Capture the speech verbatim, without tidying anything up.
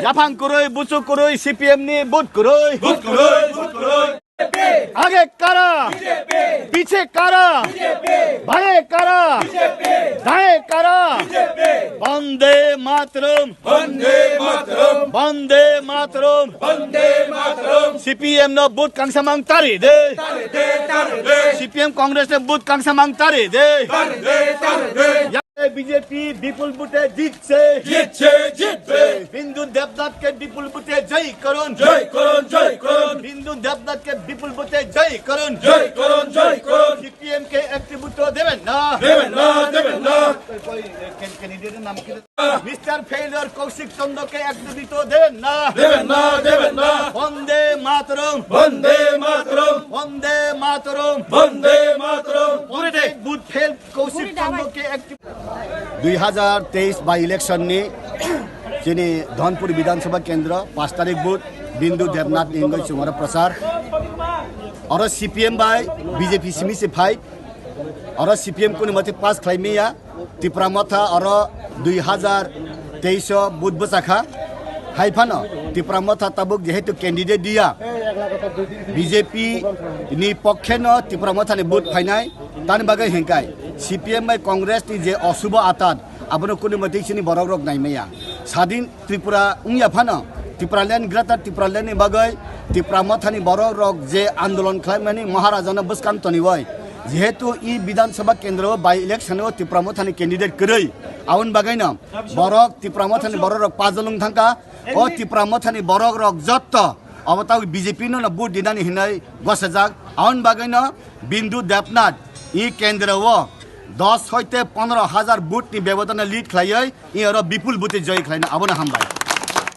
Yaphang kwrwi, buchuk kwrwi, C P M ni vote kwrwi. Vote kwrwi, vote kwrwi. Age kara? B J P. Piche kara? B J P. Bhare kara? B J P. Daye kara? B J P. Vande Mataram. Vande Mataram. Vande Mataram. Vande Mataram. C P M no vote kangsa mang tari de. Tari de, tari de. C P M Congress no vote kangsa mang tari de. Tari de, tari de. Ya B J P bipul vote jitse. Jitse, jitbe. Bindu Debnath ke bipul vote jai korun. Jai korun, jai korun. Bindu Debnath ke bipul vote jai korun. Jai korun, jai korun. C P M ke ekti vote deben na. Deben na, deben na. Koi, koi, can-, candidate naam ki? Mister Failure Kaushik Chandra ke ekti vote deben na. Deben na, deben na. Vande Mataram. Vande Mataram. Vande Mataram. Vande Mataram. Pure de. Vote fail Kaushik Chandra ke ekti. Dui hazar teis by election ni chini Dhanpur Bidhan Sabha Kendra pas tarik vote Bindu Debnath ni wngwi chwng oro prachar. Oro C P M bai B J P simi se fight. Oro C P M kunu mate pass khlai maya. Tipra Motha oro dui hazar teis o vote bwchakha. Hai phano Tipra Motha tabuk jehetu candidate diya, B J P ni pokhe no Tipra Motha ni vote phainai. Tani bagwi hinkai C P M bai Congress ni je osubo atat, abono kunu mate chini borok rok naimaya. Sadin Tripura wngya phano Tipraland, Greater Tipraland ni bagwi Tipra Mothani borok rok je andolon khlaimani Maharaja no bwskang toniwi, jehetu i Bidhan Sabha kendro o by election o Tipra Mothani candidate kwrwi, aboni bagwi no borok Tipra Mothani borok rok pajolung thangkha. O Tipra Mothani borok rok jotto obo tei B J P no no vote dinani hinwi gosajak. Aboni bagwi no Bindu Debnath i kendro o dos hoite pondro hazar vote ni bebodano lead khlaiwi i oro bipul vote joi khlaina abono hambai.